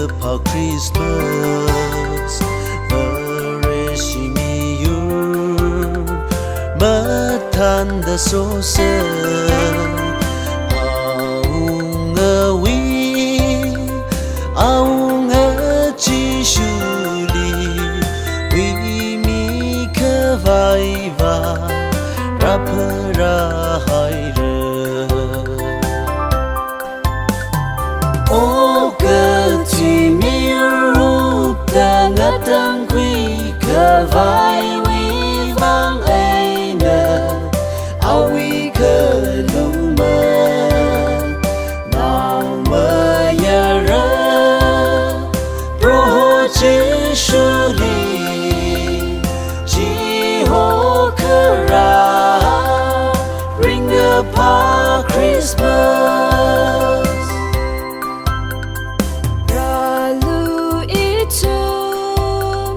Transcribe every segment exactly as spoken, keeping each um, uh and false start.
Pā Christmas, Vareshi miyur mathānda sosa, awungawui, awunga Jishuli, huimikhavai vāra pharāhaira. O kathi miyur hupta ngatangkhui khavaiwui vang eina, awui khalummang naomayara Proho Jishuli, chihokhara ringkaphā Christmas. Rālu ithum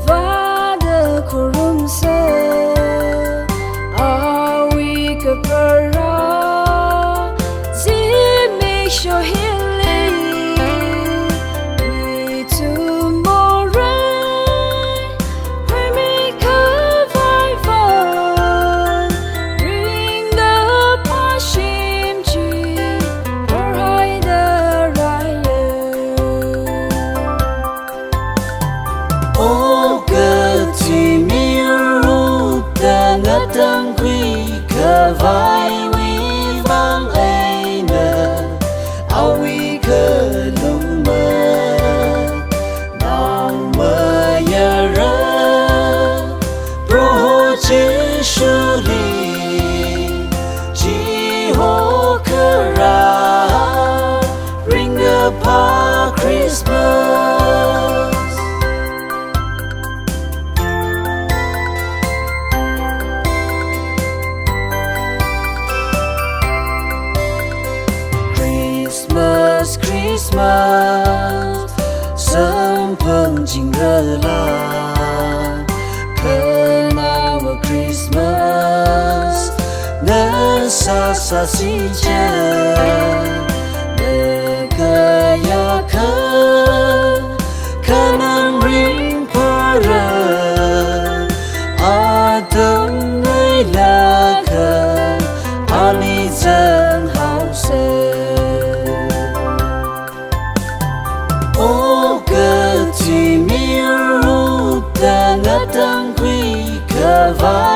vāda khorumsa, awui kapharā zimiksho hili. Ithum morei huimikhavai vāng ringkaphā shim chi pharhaida rāya. O kathi miyur hupta ngatangkhui khavaiwui vang eina, awui khalummang naomayara Proho Jishuli, chihokhara ringkaphā Christmas. Christmas, Christmas, samphang chingrala, khanaowa Christmas na sāsāsi chang, na kayākha khanang ringphāra, atam ngailākha ali zanghaosa. O kathi miyur hupta ngatangkhui khavai